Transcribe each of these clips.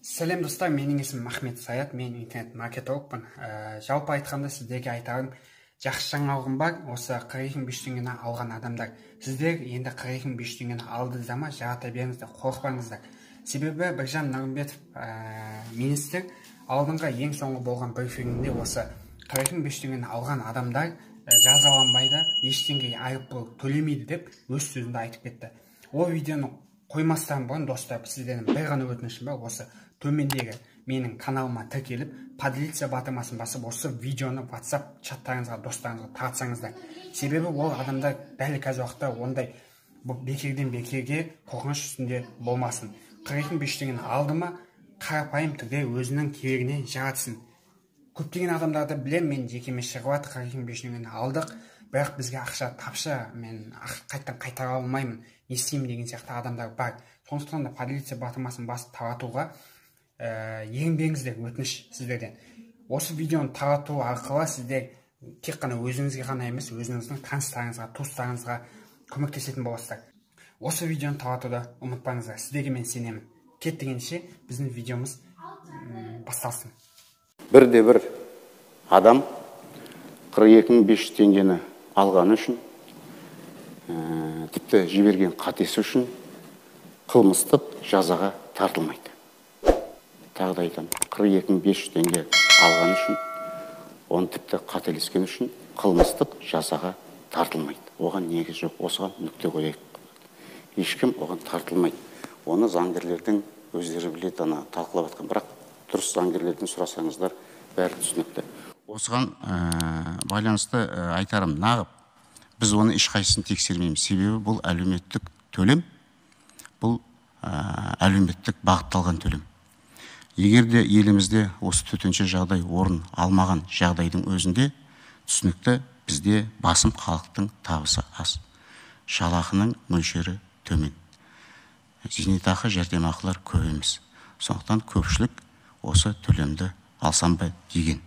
Сәлем, достар! Менің есімім Ахмет Саят, мен интернет-маркетологпын. Жалпы айтқанда, сіздерге айтарым, жақсы жаңалығым бар. Осы 42 500 теңгені алған адамдар, сіздер енді 42 500 теңгені алдыңыздар ма, жарата беріңіздер, қорықпаңыздар. Себебі Біржан Нұрымбетов, министр, алдыңғы ең соңғы болған брифингінде осы 42 500 теңгені алған адамдар жазаланбайды, ештеңеге айыппұл төлемейді деп өз сөзінде айтып кетті. Ол видеоны қоймастан бұрын, достар, сіздерден бір ғана өтінішім бар: осы төмендегі менің каналыма тіркеліп, «Поделиться» батырмасын басып, осы видеоны WhatsApp чаттарыңызға, достарыңызға таратсаңыздар. Себебі ол адамдар дәл қазір уақытта ондай бекерден бекерге қорқыныш үстінде болмасын. 42 500 теңгені алды ма, қарапайым түрде өзінің керегіне жаратсын. Көптеген адамдарды білемін мен, жекеме шығып жатыр: «42 500 теңгені алдық, бірақ бізге ақша тапшы, мен қайтадан қайтара алмаймын, не істеймін?» деген сияқты адамдар бар. Сондықтан да «Поделиться» батырмасын басып таратуға ерінбеңіздер, өтініш сіздерден. Осы видеоны тарату арқылы сіздер тек қана өзіңізге ғана емес, өзіңіздің таныстарыңызға, туыстарыңызға көмектесетін боласыздар. Осы видеоны таратуды ұмытпаңыздар, сіздерге мен сенемін. Кеттік ендеше, біздің видеомыз басталсын. Бірде бір адам 42 500 теңгені алғаны үшін, тіпті жіберген қатесі үшін қылмыстық жазаға тартылмайды. Тағы да айтамын, 42 500 теңге алғаны үшін, оны тіпті қателескен үшін қылмыстық жазаға тартылмайды. Оған негіз жоқ, осыған нүкте қояйық. Ешкім оған тартылмайды. Оны заңгерлердің өздері біледі, ана талқылап жатқан. Бірақ дұрыс заңгерлерден сұрасаңыздар, бәрі түсінікті. Осыған байланысты айтарым, нағып біз оны ешқайсысын тексермейміз. Себебі бұл әлеуметтік төлем, бұл әлеуметтік бағытталған төлем. Егер де елімізде осы төтенше жағдай орын алмаған жағдайдың өзінде, түсінікті, бізде басым халықтың табысы аз, жалақының мөлшері төмен, зейнетақы, жәрдемақылар көп емес. Сондықтан көпшілік осы төлемді алсам ба деген.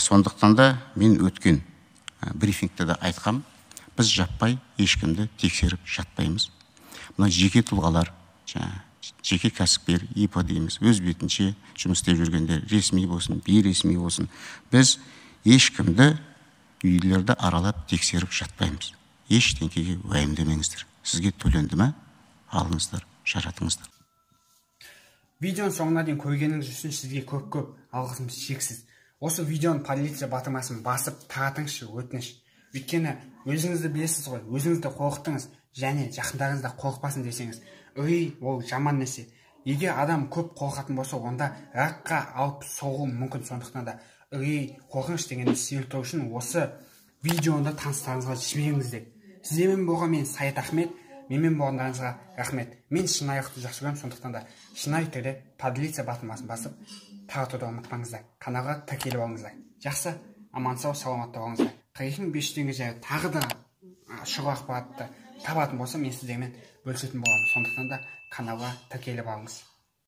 Сондықтан да мен өткен брифингте де айтқам, біз жаппай ешкімді тексеріп жатпаймыз. Мына жеке тұлғалар, жаңа жеке кәсіпкер, ИП дейміз, өз бетінше жұмыс істеп жүргендер, ресми болсын, бейресми болсын, біз ешкімді үйлерді аралап тексеріп жатпаймыз. Ештеңкеге уайымдамеңіздер. Сізге төленді ма, алыңыздар, жаратыңыздар. Видеоның соңына дейін көргеніңіз үшін сізге көп көп алғысым шексіз. Осы видеоны «Поделиться» батырмасын басып таратыңызшы, өтініш. Өйткені өзіңізді білесіз ғой, өзіңізді қорықтыңыз және жақындарыңыз да қорықпасын десеңіз. Үрей ол жаман нәрсе. Егер адам көп қорқатын болса, онда ракқа алып соғуы мүмкін. Сондықтан да үрей, қорқыныш дегенді сейілту үшін осы видеоны таныстарыңызға жіберіңіздер. Сіздермен болған мен, Саят Ахмет. Менімен болғандарыңызға рахмет. Мен шынайылықты жақсы көремін, сондықтан да шынайы түрде «Поделиться» батырмасын басып таратуды ұмытпаңыздар, каналға тіркеліп алыңыздар. Жақсы, аман сау саламатта болыңыздар. 42 500 теңге жайлы тағы да шұғыл ақпаратты табатын болсам, мен сіздермен бөлісетін боламын. Сондықтан да каналға тіркеліп алыңыз.